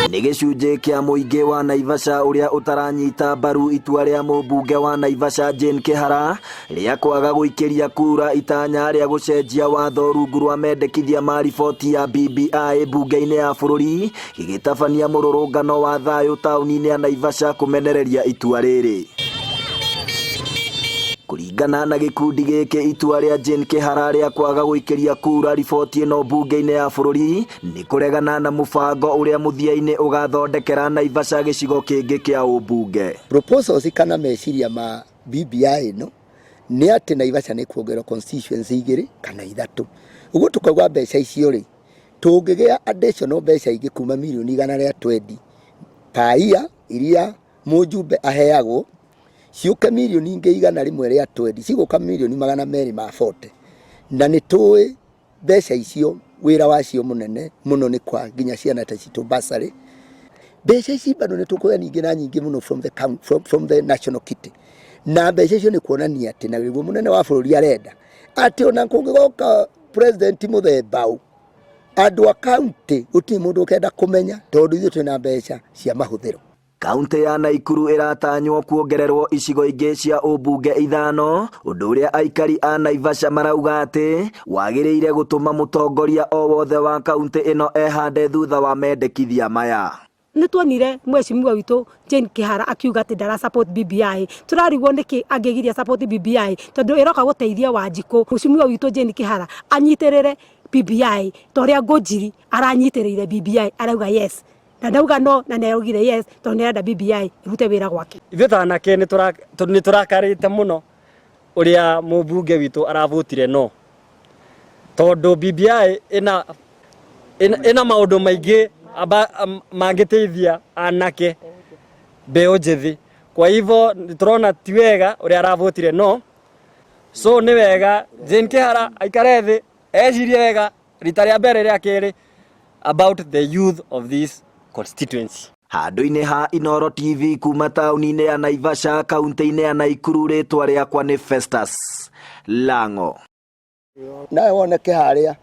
Nĩ gĩcunjĩ kĩa mũingĩ wa Naivasha ũrĩa ũtaranyita mbaru itua rĩa mũmbunge wa Naivasha Jane Kĩhara rĩa kwaga gũikĩria kura itanya rĩa gũcenjia watho rungu rwa mendekithia ma riboti ya BBI mbunge-inĩ ya bũrũri gĩgĩtabania mũrũrũngano wa thayũ taũni-inĩ ya Naivasha kũmenereria itua rĩrĩ. Kũringana na gĩkundi gĩkĩ itua rĩa Jane Kĩhara rĩa kwaga gũikĩria kura riboti ĩno mbunge-inĩ ya bũrũri nĩ kũregana na mũbango ũrĩa mũthia-inĩ ũgathondekera Naivasha gĩcigo kĩngĩ kĩa ũmbunge. Proposals kana meciria ma BBI ĩno nĩ atĩ Naivasha nĩ kuongererwo constituency igĩrĩ kana ithatũ. Ũguo tũkauga mbeca icio rĩ, tũngĩgĩa additional mbeca ingĩ kuma mirioni 120 per year iria mũjumbe aheagwo, ciũke mirioni ingĩ 120, cigũka mirioni 240. Na nĩ tũĩ mbeca icio wĩra wacio mũnene mũno nĩ kwa nginya ciana ta citũ bursary. Mbeca ici bado nĩ tũkuoya ningĩ na nyingĩ mũno from the, from the national kitty. Na mbeca icio nĩ kuonania atĩ na nĩguo mũnene wa bũrũri arenda atĩ ona kũngĩgoka president mũthemba ũ, andũ a county gũtirĩ mũndũ ũkenda kũmenya tondũ ithuĩ twĩna mbeca cia mahũthĩro. Kaunti ya Naikuru ĩratanywo kuongererwo icigo ingĩ cia ũmbunge ithano, ũndũ ũrĩa aikari a Naivasha marauga atĩ wagĩrĩire gũtũma mũtongoria o wothe wa kaunti ĩno ehande thutha wa mendekithia maya. Nĩ tuonire mheshimiwa witũ Jane Kĩhara akiuga atĩ ndara support BBI. Tũrarigwo nĩkĩ angĩgiria support BBI tondũ ĩroka gũteithia Wanjikũ. Mheshimiwa witũ Jane Kĩhara anyitĩrĩre BBI ta ũrĩa Ngũnjiri aranyitĩrĩire BBI, arauga yes na ndauga no na nĩaraugire yes tondũ nĩarenda BBI ĩrute wĩra gwake. Ithuĩ ta anake nĩ tũrakarĩte mũno ũrĩa mũmbunge witũ aravotire no, tondũ BBI ĩna maũndũ maingĩ mangĩteithia anake mbeũ njĩthĩ. Kwa hivyo tũrona ti wega ũrĩa aravotire no, so nĩ wega Jane Kĩhara aikare thĩ ecirie wega rita rĩa mbere rĩa kerĩ about the youth of this constituency. Handũ-inĩ ha Inooro TV kuma taũni-inĩ ya Naivasha kaunti-inĩ ya Naikuru, rĩtwa rĩakwa nĩ Festus Lango. Nawe woneke harĩa.